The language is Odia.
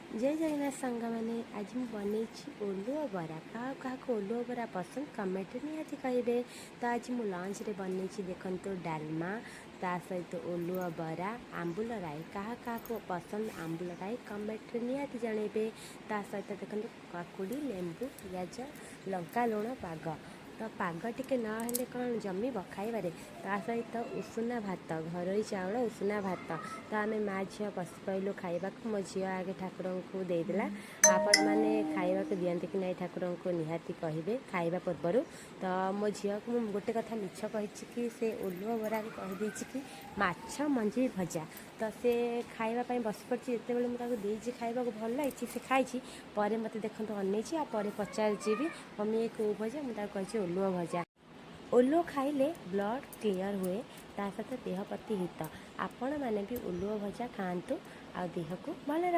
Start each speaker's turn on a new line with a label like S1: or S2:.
S1: ଜୟ ଜଗନ୍ନାଥ ସାଙ୍ଗମାନେ, ଆଜି ମୁଁ ବନେଇଛି ଓଲୁଅ ବରା। କାହାକୁ କାହାକୁ ଓଲୁଅ ବରା ପସନ୍ଦ, କମେଣ୍ଟରେ ନିହାତି କହିବେ। ତ ଆଜି ମୁଁ ଲଞ୍ଚରେ ବନେଇଛି, ଦେଖନ୍ତୁ, ଡାଲମା, ତା ସହିତ ଓଲୁଅ ବରା, ଆମ୍ବୁଲ ରାଇ। କାହା କାହାକୁ ପସନ୍ଦ ଆମ୍ବୁଲ ରାଇ, କମେଣ୍ଟରେ ନିହାତି ଜଣେଇବେ। ତା ସହିତ ଦେଖନ୍ତୁ, କାକୁଡ଼ି, ଲେମ୍ବୁ, ପିଆଜ, ଲଙ୍କା, ଲୁଣ ପାଗ। ତ ପାଗ ଟିକେ ନହେଲେ କ'ଣ ଜମିବ ଖାଇବାରେ? ତା ସହିତ ଉଷୁନା ଭାତ, ଘରୋଇ ଚାଉଳ ଉଷୁନା ଭାତ। ତ ଆମେ ମା ଝିଅ ବସି ପଇଲୁ ଖାଇବାକୁ। ମୋ ଝିଅ ଆଗେ ଠାକୁରଙ୍କୁ ଦେଇଦେଲା। ଆପଣମାନେ ଖାଇବାକୁ ଦିଅନ୍ତି କି ନାହିଁ ଠାକୁରଙ୍କୁ, ନିହାତି କହିବେ ଖାଇବା ପୂର୍ବରୁ। ତ ମୋ ଝିଅକୁ ମୁଁ ଗୋଟେ କଥା ମିଛ କହିଛି କି ସେ ଓଲୁଅ ବରାକୁ କହିଦେଇଛି କି ମାଛ ମଞ୍ଜି ଭଜା। ତ ସେ ଖାଇବା ପାଇଁ ବସି ପଡ଼ିଛି। ଯେତେବେଳେ ମୁଁ ତାକୁ ଦେଇଛି ଖାଇବାକୁ, ଭଲ ଲାଗିଛି, ସେ ଖାଇଛି। ପରେ ମୋତେ ଦେଖନ୍ତୁ ଅନେଇଛି ଆଉ ପରେ ପଚାରିଛି ବି, "ମମି, ଏ କେଉଁ ଭଜା?" ମୁଁ ତାକୁ କହିଛି ଓଲୁଅ ଭଜା। ଓଲୁଅ ଖାଇଲେ ବ୍ଲଡ଼ କ୍ଲିଅର ହୁଏ, ତା ସହିତ ଦେହ ପ୍ରତି ହିତ। ଆପଣମାନେ ବି ଓଲୁଅ ଭଜା ଖାଆନ୍ତୁ ଆଉ ଦେହକୁ ଭଲ